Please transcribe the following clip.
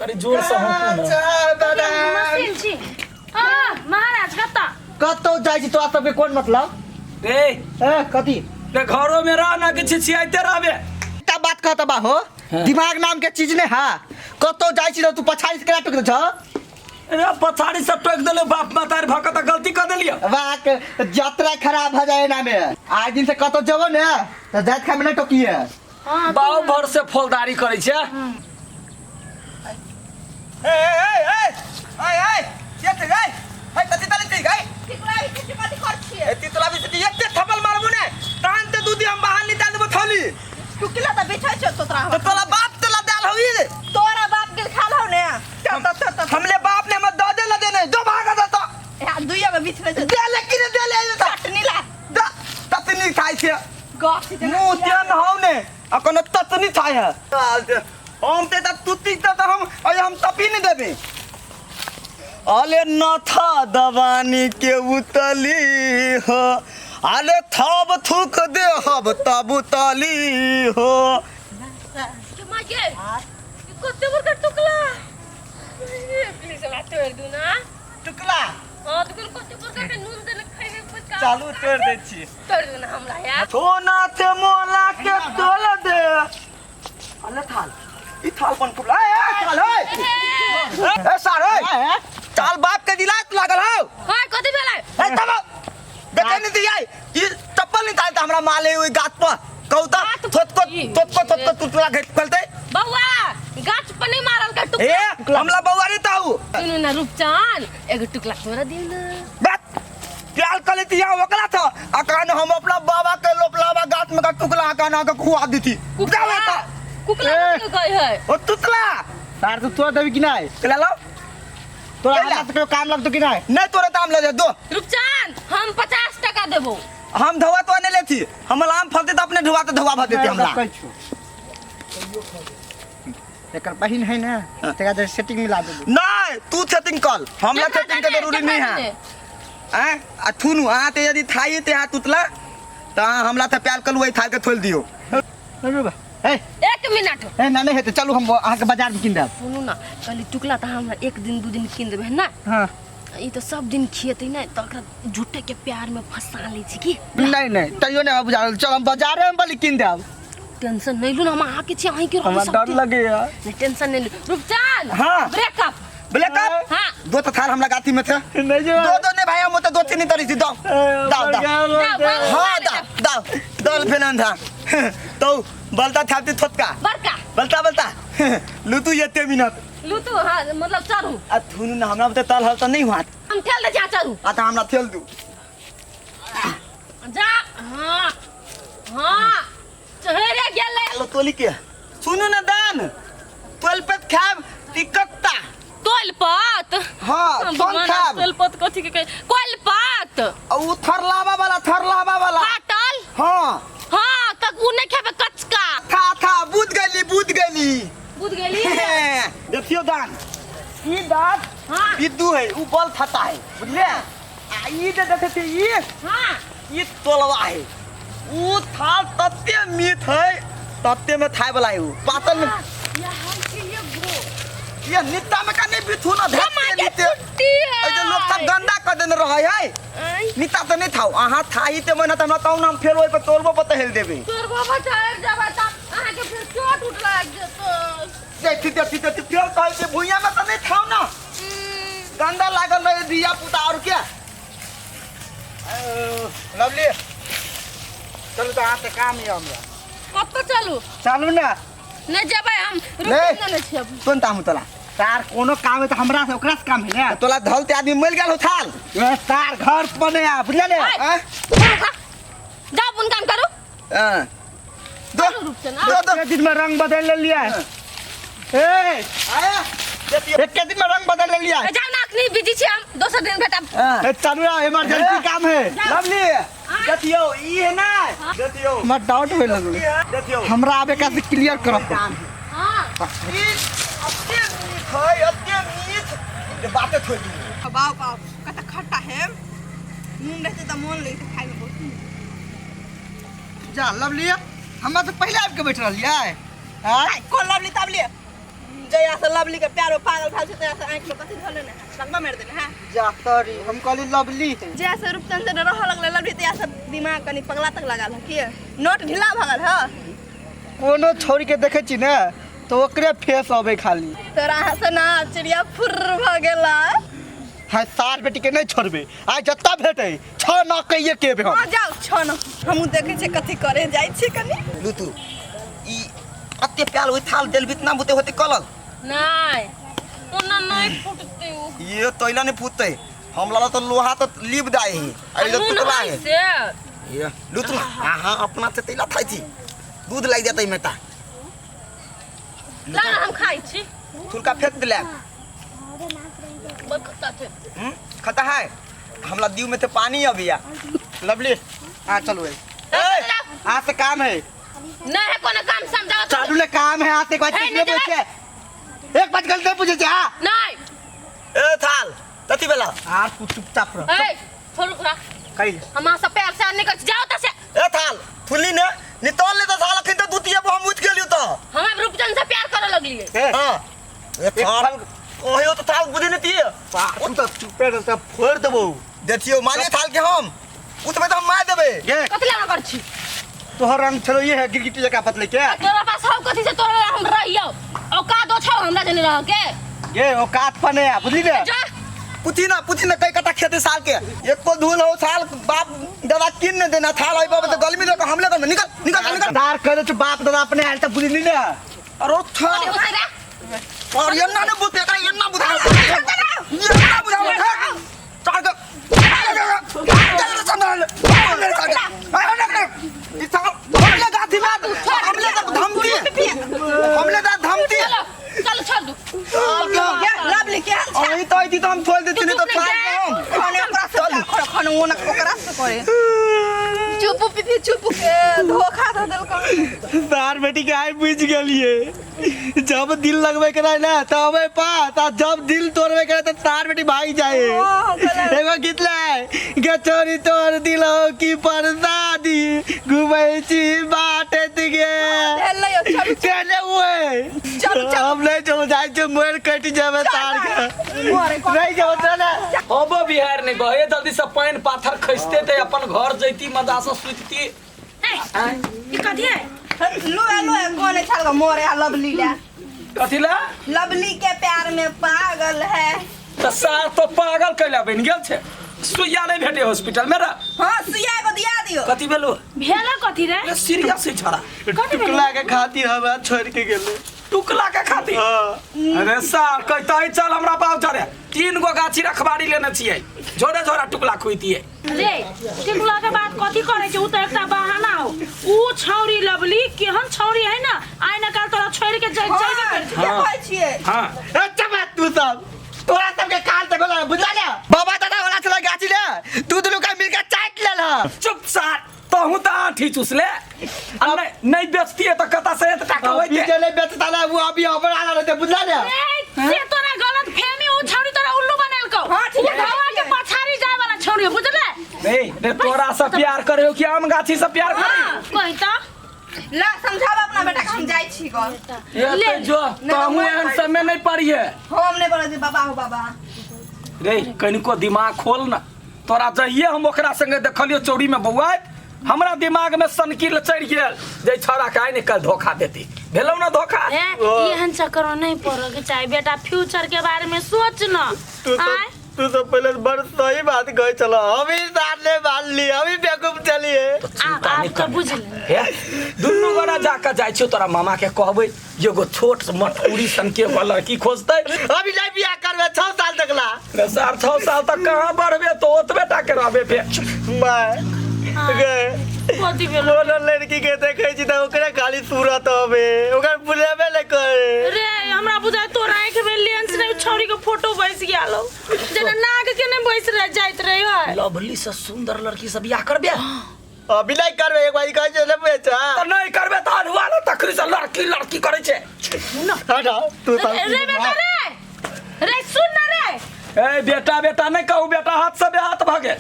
कनी जोर से हँकू ने। मशीन छी। हाँ महाराज, कतऽ कतौ जाइ छी? तोरा सबके कोन मतलब? रे। ए कथी? रे, घरो में रह ना, कि छिछियाइते रहबे? एकटा बात कहत बा हो। हाँ। दिमाग नाम के चीज नहीं है। कतौ जाइ छी त तू पछाड़ी से केना टोकि छ? रे, पछाड़ी से टोकि देले बाप मातारी भऽ कऽ तऽ गलती कऽ देलियै। वाक यात्रा खराब भ जाए ना में। आज दिन से कतौ जेबो ने त जाइत खाइ में नहीं टोकिए। हाँ। बाप भर से फौलदारी करै छै। ए ए ए ए ए के छै गे? हे, कथी तले छै गे? कथी कर छियै? ए तितला भी से एते थपल मारबू ने तहन ते दूधी हम बाहर निकाल देबो थली। टुकला त बिछै छौ तोरा। तो तोरा बाप तोला दाल होई रे। तोरा बाप गेल खाल हौ ने त त त त। हमले बाप ने हमर दऽ दे ला देने दो भागा दऽ या दुइया में बिछै छौ। दे ले कि दे ले त। चटनी ला। द ततनी खाइ छै। गप छै। मुँह तेन हौ ने आ कोनो ततनी खाइ है। हम ते त तुती त हम अरे हम तपी नहीं देबे। अले नथा दवानी के उतली हो, अले थब थूक दे हब तब उतली हो। के माँ गे, ई कते बड़का टुकला! प्लीज हमरा तोड़ि दू ना। टुकला? हाँ, तो कते बड़का के नून देने खैबे पर। चालू तोड़ दै छी। तोड़ि दू ना हमरा यार। सोना थे मोला के तोल दे। अले थाल ई थाल पन कुबला ए थाल ए ए सार ए चाल बाप के दिलात लागल हौ। हाँ, कथी भेलै? ए तब देखे नहीं दिया ई चप्पल नहीं थाल त हमरा माले ओइ गाछ पर कहू त थोतको थोतको थोतको टुटला घेट फलते। बौआ, गाछ पर नहीं मारल का टुकला। ए हमला बौआ रे ताऊ। सुनू ना रूपचान, एगो टुकला तोरा दियौ ना। बात प्याल कर लेती यहाँ ओकरा था आ कहने हम अपना बाबा के लोपलावा गाछ में का टुकला कहना के खुआ देती। कुकला जा। कुकला कथी कहै है? ओ तुतला। तार तो तोरा देबी कि नहीं? के लो। तोरा केला। हमरा से कहियो काम लगतो कि नहीं? नहीं, तोरे दाम ले जा दो। रूपचान, हम 50 टका देबो। हम धोआ तो नहीं लेती, हम आम फलते तो अपने धोआ तो धोआ भर देती हमरा। कहै छौ एकर बहिन है ना, तकरा जे सेटिंग मिला देबो। नहीं, तू सेटिंग कर, हमरा केकरा सेटिंग के देने? जरूरी केकरा नहीं है। देने? आँ आ थुनु अहाँ ते यदि थाई ते यहाँ तुतला तो अहाँ हमरा से प्यार करू, वही थाल के थोल दियो। अरे बा, ए। एक मिनट। ए ना, नहीं हेतै, चलू हम अहाँके बाजार में कीन देब। सुनू ना, कहली टुकला तऽ हमरा एक दिन दू दिन कीन देबै ना। हाँ। ई तऽ सब दिन खियेतै ने, तऽ ओकरा झूठे के प्यार में फंसा लै छी की। नहीं नहीं, तैयो नहीं बुझा रहल। चल हम बाजारे में बलि कीन देब। टेंशन नहीं लू ना, हम अहाँ के छी, अहीं के रहबै हमरा सब डर दिन। लगैया। नहीं, टेंशन नहीं लू रूपचान। हाँ। ब्रेकअप। ब्रेकअप। हाँ। दो तो थाल हमरा गाती में थे। नहीं जो। दो दो नहीं भाई, हम तो दो तीन तरी थी दो दाओ दाओ। हाँ, दाओ दाओ दल फेनन था तो बलता थापती थोतका। बड़का। बलता बलता लुतु एते मिनट। लू तू, हाँ, मतलब चढ़ू। आ थुनु ना, हमरा तो तल हल तो नहीं हुआ। हम ठेल दे, जा चढ़ू। आ त हमरा ठेल दू। जा, हाँ हाँ, चढ़े गेलै। लो तोली के सुनू ना दान, तोल पे खाब तिकत्ता। तोल पात? हाँ, तोल खाब। तोल पात कथी के कहै? कोल पात। आ उ थरलावा वाला, थरलावा वाला। फाटल? हाँ। हाँ, त उ नहीं खेबे कचका। था था, बुझ गेली, बुझ गेली। बुझ गेली। देखियो दान, ई दांत। हाँ। ई दू है, उ बल थता है, बुझले? आ ई जे देखे छी ई। हाँ। ई तोलवा है, उ थाल तते मीठ है, तते में थाय वाला है उ पातल में। ये नित्ता में का नहीं बिथू ना कमा धैते के नित्ते। छुट्टी है। ए जे लोग सब गंदा कर देने रहै है। आँय। नित्ता तऽ नहीं थाउ, अहाँ थाही ते मने त हमरा तौन हम फेर ओइ पर तोड़बो पर तऽ हेल देबै। तोर बाबा चढ़ जाबे त अहाँ के फिर चोट उठ लागि जेतै। देखी देखी देखी, फेर कहै छै भुइयाँ में तऽ नहीं थाउ ना, गंदा लागल रहे धिया पुता और क्या। लवली, चलू तऽ अहाँसँ काम यऽ हमरा। कतऽ चलू? चलू ने। नहि जेबै हम। नहि। रुकि ने छियै। तोन तामू तोला। तार कोनो काम है तऽ हमरा से ओकरा से काम है ने। तोला धलते आदमी मरि गेल हो थाल। ए, तार घर पर नहीं आ, बुझले ने? आय। आँय? जाओ, अपन काम करू। हाँ। दो। चलू रूपचंद, दो दो। एक दिन में रंग बदल लेलियै। ए। आया देखियो। एक दिन में रंग बदल लेलियै। ए, जाउ ना, अखनी बिजी छी हम, दोसर दिन भेटब। हाँ। ए, चलू ना, इमरजेंसी काम है। लवली, देखियो ई है ना, देखियो। हमरा डाउट होए लगल। देखियो। हमरा आबे का से क्लियर करब। हाँ। ई अते मीठ है, अते मीठ जे बाते छोड़ दियौ। बाप बाप, कते खट्टा है। नून रहते त मोन लगते खाइ में बहुत नीक। जा लवली, हमरा तऽ पहिले आबि के बैठ रहलियै। आँय? कोन लवली तबली? जया से लवली के प्यार में पागल भेल छै तया से आँखि में कथी धरले ने है लगबा मारि देने है। जा सॉरी, हम कहली लवली है। जया से रूपचंद से रहऽ लगले लवली तया से दिमाग कनी पगला तक लागल है की नोट ढीला भऽ गेल है। कोनो छोरी के देखे छी ने तो ओकरे फेस अबे खाली। तोरा अहाँ से ना चिड़िया फुर्र भऽ गेला। हाय सार बेटी के नहीं छोड़बे, आइ जत्ता भेटे 6 न कहिए के हम। हां जाओ 6 न, हमहूँ देखे छियै कथी करे जाइ छियै कनी। लुतु ई अते प्याल ओइ थाल देल बितना बुते होते कलल नहीं ओना नहीं फूटते उ। ये तैला नहीं फूटते, हम लाला तो लोहा तो लीप दाए है अरे तो नून टुकड़ा है है से। ये लुतु हां हां अपना से तैला थाई थी दूध लाग जातै मेटा। ला ना हम खाई छी। थुलका फेंक दिला। बहुत खट्टा छै। खट्टा है, हमला दीव में तो पानी अभी आ। लवली आ चलो ए। ए, आ से काम है। नहीं है कोनो काम समझाओ तो। चालू ले काम है, आ से एक बात ए, नहीं नहीं पूछे, एक बात गलत नहीं पूछे जा। नहीं। ए थाल तती बेला। आ तू चुपचाप रह। ए थोड़ रुक रहा। कहि हम आ से प्यार से निकल जाओ त से। ए थाल थुली ने नितल ने तो थाल अखन तो दुतिया हम उठ गेलियो तो। हम अब रूपचंद से प्यार करे लगलिए। ए। हां ए थाल कहियो तो थाल बुझे नहीं तिए। तू तो चुपे रह, तो फोड़ देबो। देखियो माने थाल के हम उतबे तो हम मार देबे। ये कथि ला कर छी? तोहर रंग छलो ये है गिरगिटी जका पतले के। तोरा पास हौ कथि से तोरा हम रहियो औकात दो छौ हमरा जने रह के। ये औकात पने आ बुझली ने। जा। पुथी ना पुथी ना कई कटा खेते साल के एको धूल हो साल बाप दादा किन ने देना थाल आई बाबा तो गलमी दे के हमले कर निकल निकल निकल। दार करे छ बाप दादा अपने आयल त बुझली ने। अरे था और ये ना ने बुते का ये ना बुझा ये ना बुझा चार के हमले तो धमकी हमले तो धमकी। चलो छोड़ दो। लवली के हाल छै? अही तो आई तो हम छोड़ देती नहीं तो थाल के हम खाने ओकरा से खाने खाने ओकरा से करे। चुप पीपी चुप के धोखा दे देलको। सार बेटी के आइ बुझ गेलिए, जब दिल लगबे के रहे ना तब अबे पास आ जब दिल तोड़बे के रहे त सार बेटी भाग जाए। एगो गीत ले गे चोरी तोड़ दिल हो की परसादी घुमै छी बाटे गे भेलै चलू चले हुए चलू, चलू। हम नहीं चलो जाए छे मोर कटि जाबे तार के नहीं जाओ चले। अब बिहार नहीं बहे जल्दी से पानि पाथर खसते ते अपन घर जैती मजा से सुतती। ई कथी है? लो लो कोने छल मोरे आ लवली ले। कथी ला? लवली के प्यार में पागल है। त सार तो पागल कैला बन गेल छे, सुइया नहीं भेटे हॉस्पिटल में रा। हां सुइया एगो दिया दियो। कथी भेलो? भेला कथी रे? सीरियस है छड़ा। टुकला के खातिर हमरा छोड़ के गेले। टुकला के खातिर? हां। अरे सार कहता है चल हमरा बाप जरे 3 गो गाछी रखबारी लेने छियै, झोरे झोरा टुकला खुइतियै। रे टुकला के बात कथी करे छै? उ त एकटा बहाना हो। उ छौरी लवली केहन छौरी है ना, आइ न काल तोरा छोड़ के जाय जाइबे कर के कहै छियै। हां अच्छा बात तू सब तोरा सबके काल तक होला बुझला ने, बाबा दादा वाला छला गाछी ले तू दुनू का मिलके चाट लेल ह। चुप सार तहु त आठी चुसले आ नहीं नहीं बेचती है तो कता से एत टाका अभी होइते। जे नहीं बेचता ना वो अभी हमरा ना रहते बुझला ने। ए से तोरा गलत फहमी उ छौरी तोरा उल्लू बनेलको। हां ठीक है, हवा के पछाड़ी जाय वाला छौरी बुझले। ए रे तोरा से प्यार करे हो कि आम गाछी से प्यार करे? हां कहि त ला समझाब अपना बेटा के हम जाय छी गो। ले जो तहु एहन समय नहीं पड़ी है। हम नहीं बोले बाबा हो बाबा। रे कनिको दिमाग खोल ना, तोरा जहिए हम ओकरा संगे देखलियो चौरी में बौआइत हमरा दिमाग में सनकी चढ़ गेल जे छौड़ा के आइ ने कल धोखा देती। भेलौ ना धोखा? एहन चक्कर में नहीं पड़े के चाही बेटा, फ्यूचर के बारे में सोच ना। तू तो पहले बड़ सही बात कहे चलो, अभी साले बाल ली अभी बेवकूफ चलिए। आप तो बुझ ले। दुनू गोरा जाके जाइ छियो तोरा मामा के कहबै एगो छोट मटकुरी सन के एगो लड़की खोजतै। अभी नहीं बियाह करबे 6 साल तक ला। रे सर 6 साल तक कहाँ बढ़बे तो ओतबे टा के रहबे फेर। मैं गए कथी भेलो? कोनो लड़की के देखे छी त ओकरे खाली सूरत हवे, ओकर बुलेबे नै करे। रे हमरा बुझाय तोरा आँख में लेंस नहीं छौरी के फोटो बैस गेल हो, जेना नाग के नहीं बैस रह जाइत रहे है। लवली से सुंदर लड़की से बियाह करबे? अभी नहीं करबे, एक बार कहै छै ने बेचा। त नहीं करबे त अढ़ुआ ल तखनी से लड़की लड़की करै छै। हटा तू सब। रे बेटा रे, रे सुन ना रे। ए बेटा बेटा नहीं कहू बेटा, हाथ से बेहाथ भऽ गेल।